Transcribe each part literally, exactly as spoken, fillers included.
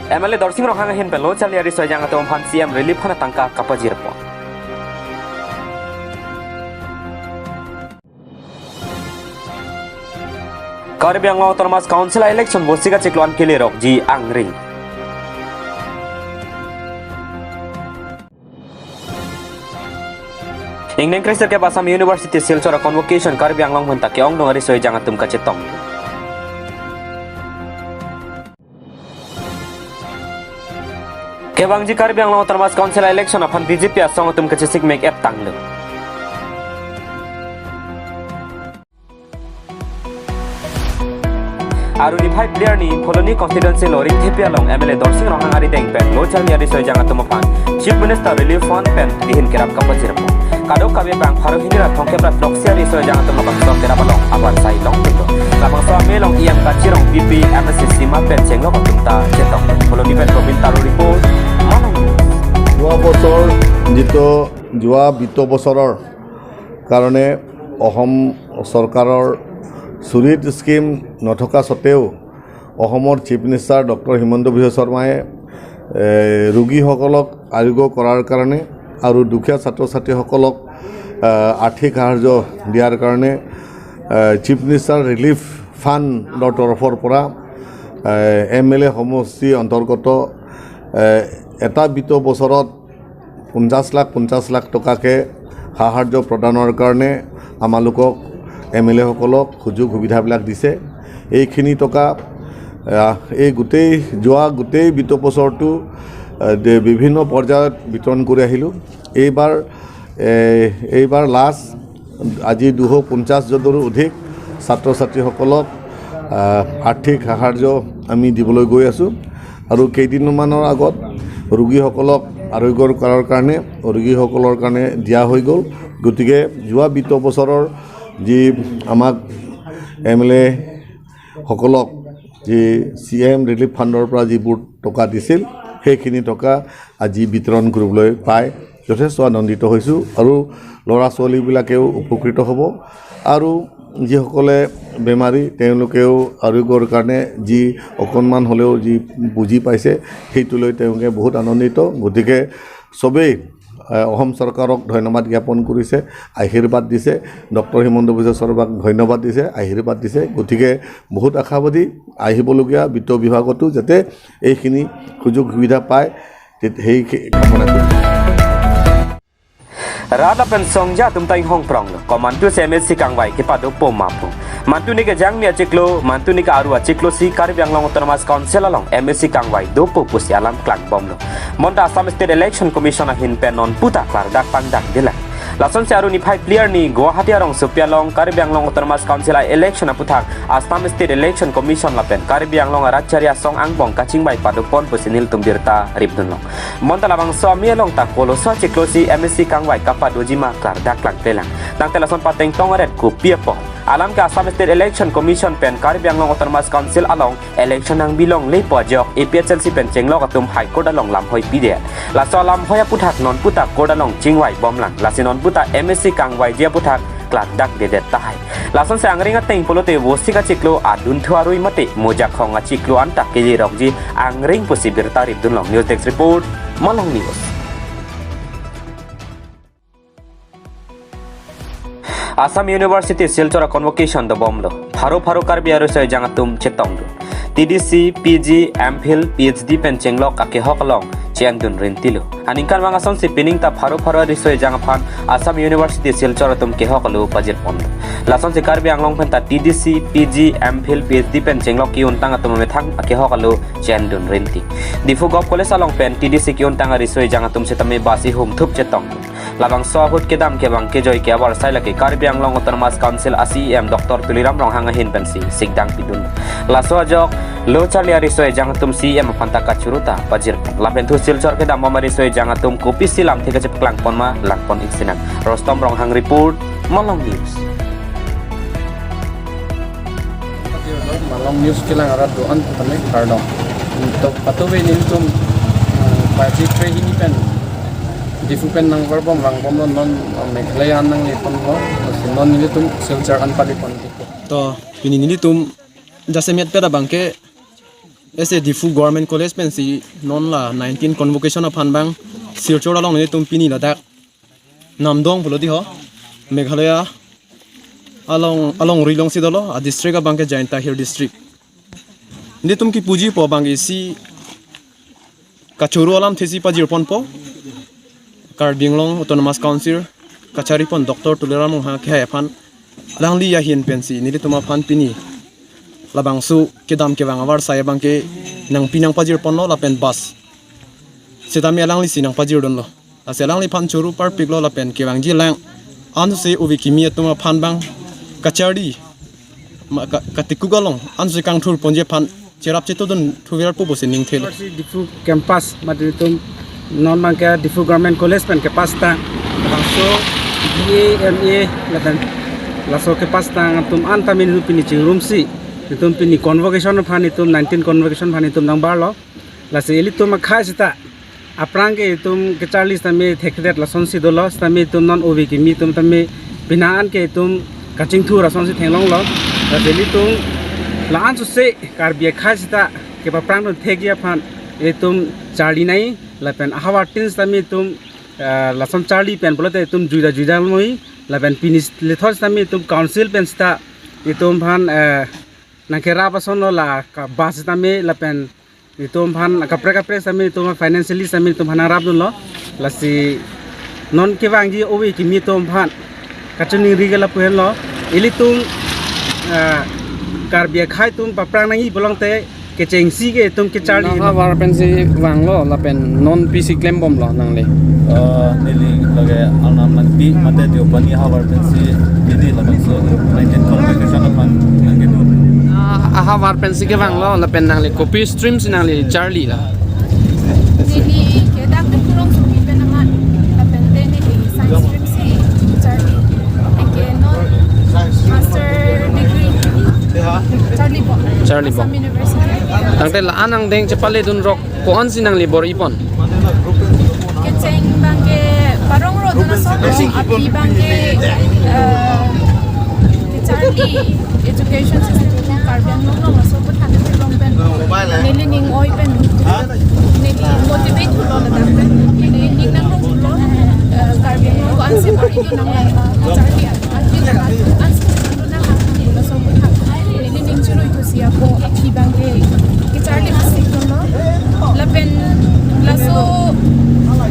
M L A Dorsing Ronghang ahin pen lo charli ariso ejang atum aphan C M Relief Fund atangka kapajirpon. Karbi Anglong Autonomous Council a-election Vosik achiklo an kelerokji angring. Ingdeng kre-sirkep Assam University Silchar a-convocation Karbi Anglong aphanta ke-ongdung ariso ejang atum kachetong. Kevangji Karbi Anglong Autonomous Council a-election aphan B J P asong atum kachesik mek-ep tanglo. Aru niphai phli arni Phuloni constituency lo Ringthepi along M L A Dorsing Ronghang arideng pen lo charli ariso ejang atum aphan Chief Minister Relief Fund pen kehin kerap kapajirpon. Kadokave bang pharo hini ra thomkep ra throksi ariso ejang atum labangso kerap along abar sai longdunlo. Labangso amei along E M Kachirong, V P, M A C Sima pen chenglok atum ta chetong. Phuloni pen Govind Taro report, Manang News. যোৱা বছৰ যিটো যোৱা বিত্ত বছৰৰ কাৰণে অসম চৰকাৰৰ চুৰিত স্কিম নথকা স্বত্বেও অসমৰ চিফ মিনিষ্টাৰ ডক্টৰ হিমন্ত বিশ্ব শৰ্মাই, এ, ৰোগীসকলক আৰোগ্য কৰাৰ কাৰণে আৰু দুখীয়া ছাত্ৰ ছাত্ৰীসকলক, এ, আৰ্থিক সাহায্য দিয়াৰ কাৰণে, এ, চিফ মিনিষ্টাৰ ৰিলিফ ফাণ্ডৰ তৰফৰ পৰা, এ, এম এল এ সমষ্টি অন্তৰ্গত, এ, এটা বিত্ত বছৰত পঞ্চাছ লাখ, পঞ্চাছ লাখ টকাকে সাহায্য প্ৰদানৰ কাৰণে আমালোকক, এম এল এসকলক সুযোগ সুবিধাবিলাক দিছে। এইখিনি টকা, আহ, এই গোটেই, যোৱা গোটেই বিত্ত বছৰটো, আহ, দে-, বিভিন্ন পৰ্যায়ত বিতৰণ কৰি আহিলোঁ। এইবাৰ, এ, এইবাৰ লাষ্ট আজি দুশ পঞ্চাছ জনৰো অধিক ছাত্ৰ ছাত্ৰীসকলক, আহ, আৰ্থিক সাহায্য আমি দিবলৈ গৈ আছোঁ। আৰু কেইদিনমানৰ আগত ৰোগীসকলক আৰোগ্য কৰাৰ কাৰণে, ৰোগীসকলৰ কাৰণে দিয়া হৈ গ'ল। গতিকে যোৱা বিত্ত বছৰৰ যি আমাক এম এল এসকলক যি চি এম ৰিলিফ ফাণ্ডৰ পৰা যিবোৰ টকা দিছিল, সেইখিনি টকা আজি বিতৰণ কৰিবলৈ পাই যথেষ্ট আনন্দিত হৈছোঁ। আৰু ল'ৰা ছোৱালীবিলাকেও উপকৃত হ'ব। আৰু যিসকলে বেমাৰী, তেওঁলোকেও আৰোগ্যৰ কাৰণে যি অকণমান হ'লেও যি বুজি পাইছে, সেইটো লৈ তেওঁলোকে বহুত আনন্দিত। গতিকে চবেই, এ, অসম চৰকাৰক ধন্যবাদ জ্ঞাপন কৰিছে, আশীৰ্বাদ দিছে, ডক্টৰ হিমন্ত বিশ্ব শৰ্মাক ধন্যবাদ দিছে, আশীৰ্বাদ দিছে। গতিকে বহুত আশাবাদী, আহিবলগীয়া বিত্ত বিভাগতো যাতে এইখিনি সুযোগ সুবিধা পায়, তে-, সেই খে-, কামনা কৰিছোঁ। Rat lapen songja atum ta inghong pronglo, ko mantu si M A C kangvai kepadopo ma pu. Mantu ni kejangmi achiklo, mantu ni ke-aru achiklo si Karbi Anglong Autonomous Council along M A C kangvai dopo pusi alam klangbomlo. Bonta Assam State Election Commission ahin pen non puta klardak pangdakdelang. Lasonsi aru niphai phli arni Guwahati arongsopi along Karbi Anglong Autonomous Council a-election aputhak Assam State Election Commission lapen Karbi Anglong arat chari asong angbong kachingvai padopon pusi nelitum birta ripdunlong. Bonta labangso amei along ta koloso achiklo si M A C kangvai kapadoji ma klardak klangklelang. Tangte lason pateng tong aret kopi apot. Alam ke Assam State Election Commission pen Karbi Anglong Autonomous Council along election nangbilongle pu ajok A P H L C pen chenglok atum High Court along lamhoi pidet. Laso alamhoi aputhak non puta court along chingvai bomlang. Lasi non puta M A C kangvaiji aputhak klardak dedet tahai. Lasonsi angring ateng pulote Vosik achiklo adunthu arui mate Mojakhong achiklo anta kelerokji angring pusi birta ripdunlong. News Desk Report, Malong News. Assam University Silchar a-convocation dobomlo. Pharo pharo Karbi ariso ejang atum chetongdun. T D C, P G, M Phil, P H D pen chenglok akehok along che-endun rintilo. Aningkanvang asonsi pining ta pharo pharo ariso ejang aphan Assam University Silchar atum kehok alo pajirponlo. Lasonsi Karbi Anglong pen ta T D C, P G, M Phil, P H D pen chenglok ke-untang atum amethang akehok alo che-endun rinti. Diphu Govt College along pen T D C ke-untang ariso ejang atum setame bus ihum thup chetongdun. Labangso ahut kedam kevang kejoi ke abar sai lake Karbi Anglong Autonomous Council a-C E M Doctor Tuliram Ronghang ahin pensi sikdang pidun. Laso ajok lo charli ariso ejang atum C E M aphan ta kachuru ta pajirpon. Lapen thu Silchar kedambom ariso ejang atum kopisi lamthe kachepaklangpon ma langpon-ik sinang. Rostom Ronghang report, Malong News. Malong News kelang arat do-an kami kardom. To patuve nelitum, eh, baji kre hini pen Diphu pen nangvarbom vangbomlo, non, eh, Meghalaya an nangleponlo, lasi non nelitum Silchar an palepon Diphu. To pini nelitum jasemet peda abangke Ese Diphu Government College pensi non la nineteen convocation aphan abang Silchar along nelitum pini ladak Namdong pulo di ho, Meghalaya along, alongri alongsi dolo, a district abang ke Jaintia Hills District. Nelitum kipuji po abang isi kachoro alamthe si pajir ponpo Karbi Anglong Autonomous Council kachari pon Doctor Tuliram Ronghang akehai aphan. Alangli ahin pensi nelitum aphan pini labangso kedam kevang avarsai abang ke nangpi nangpajir ponlo lapen bus sitame alanglisi nangpajir dunlo. Lasi alangliphan choro parpiklo lapen kevangji lang ansi ove kimi atum aphan abang kacharli ma-, ka-, katikuk along ansi kangthur ponji aphan cherap chetodun thuver pupusi ning thelo. University Diphu campus mate itum non abang ke Diphu Government College pen kepass tang, laso B A, M A lapen laso kepass tang atum an tame itum pini chingrumsi, itum pini convocation aphan, itum nineteen convocation aphan itum nangbarlo. Lasi ilitum akhei seta aphrang ke itum kacharli sitame thekthedet lasonsi dolo, sitame itum non ove kimi atum tame pini an ke itum kachingthur asonsi theklonglo. Lasi ilitum la-an sose Karbi akhei seta kepaphrang dun thekji aphan itum charlinei lapen ahavar tin sitame itum, eh, lason charli pen pulote itum juida juida moi lapen pini lethot sitame itum council pen seta itum aphan, eh, nangkerap asonlo la ka bus sitame lapen itum aphan kaprek kaprek sitame itum financially sitame itum aphan nangrap dunlo. Lasi non kevangji ove kimi atum aphan kachiningri ke lapu henlo, ilitum, ah, Karbi akhei atum paphrang nangji pulote kechengsi ke itum kacharli. Nang ahavar pensi vanglo lapen non pisi klembomlo nangli? Eh, neli lake Arnam Langpi mate Deopani ahavar pensi neli labangso nineteen convocation aphan nangkedun. Ah, ahavar pensi kevanglo lapen nangli kopi stream si nangli charlilo? Neli ke dak Diphu rongsopi pen amat, lapen te neli science stream si charli. Anke non master degree charlipo. Charlipo. Assam University. Tangte la-an angdeng chepale dunrok ko-ansi nangli bor-i pon? Kecheng abang ke parong ro dun ason lo, api abang ke, eh, kacharli education system Karbi Anglong along aso aphuthak theklong pen neli ning oi pen neli motivate thulo ladak pen neli ning nangrong thulo, eh, Karbi Anglong ko-ansi bor-i dun nang, eh, kacharli an, anke ansi dun nang laso aphuthak neli ning chirui thusi ako api abang ke kacharli masi dunlo. Lapen laso,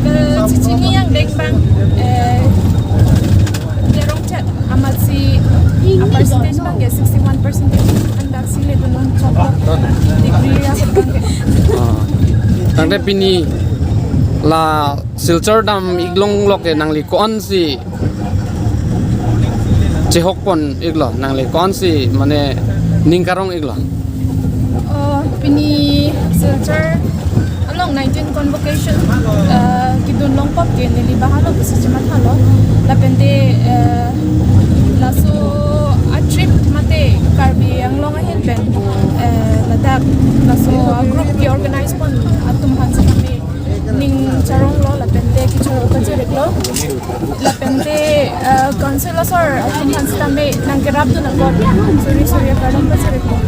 eh, kachechini angdeng abang, eh, kerong chat amatsi a percentage abang ke sixty-one percentage. Andaksi le dunlong choklo degree ya abang ke. Ah. Tangte pini la Silchar dam iklong lok ke nangli ko-ansi chehok pon iklo, nangli ko-ansi mane ning karong iklo? Oh, pini Silchar along nineteen convocation, eh, kedun longkok ke neli bahalo pusi chemathalo. Lapen te, eh, laso a trip mate Karbi Anglong ahin pen, eh, ladak laso a group ke organize pon atum aphan sitame ning charonglo lapen te kechoro pachiriklo. Lapen te, eh, council asor atum aphan sitame nangkerap dun nangkok suri suri kardom pachiriklo.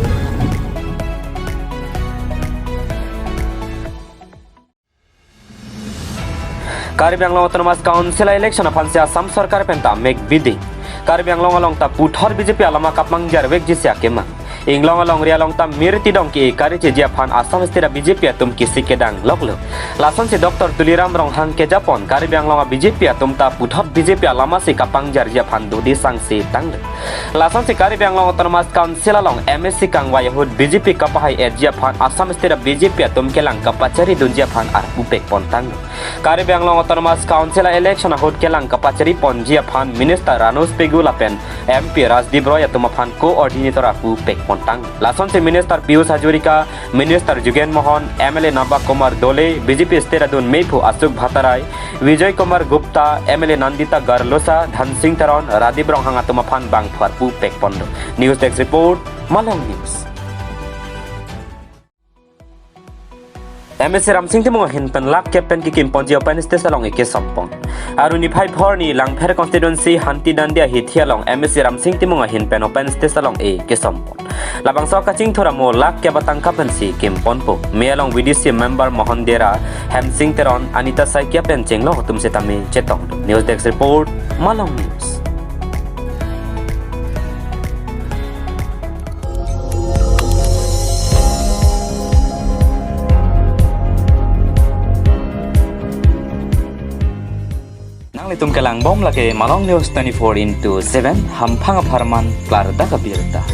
Karbi Anglong Autonomous Council a-election aphansi Assam Sorkar pen ta mek bidi. Karbi Anglong along ta puthot B J P alama kapangjarvekji si akemang. Inglong alongri along ta mir tidong ke-e kari cheji aphan Assam State a B J P atum kisik kedang loklo. Lasonsi Doctor Tuliram Ronghang kejapon Karbi Anglong a B J P atum ta puthot B J P alamasi kapangjarji aphan dodi sangse tanglo. Lasonsi Karbi Anglong Autonomous Council along M A C kangvai ahut B J P kapahai-etji aphan Assam State a B J P atum kelang kapachari dunji aphan arpu pekpon tanglo. Karbi Anglong Autonomous Council a-election ahut kelang kapachari ponji aphan Minister Ranoj Pegu lapen M P Rajdeep Roy atum aphan coordinator arpu pekpon tanglo. Lasonsi Minister Pijush Hazarika, Minister Jugen Mohan, M L A Naba Kumar Dole, B J P State adun mephu Ashok Bhattarai, Vijay Kumar Gupta, M L A Nandita Garlosa, Dhansing Teron, Radip Ronghang atum aphan bangphu arpu pekponlo. News Desk Report, Malong News. M A C Ramsing Timung ahin pen lakh kep pen kekim ponji open stage along e kesompon. Arni phai phor ni Langpher constituency Hanti Dandi ahithi along M A C Ramsing Timung ahin pen open stage along e kesompon. Labangso kachingthur amo lakh kep atangka pensi kimponpo. Me along V D C member Mohan Dera, Hemsing Teron, Anita Saikia pen chenglok atum setame chetong. News Desk Report, Malong News. Nanglitum kelangbom lake Malong News twenty-four into seven, hamphang apharman klardak abirta.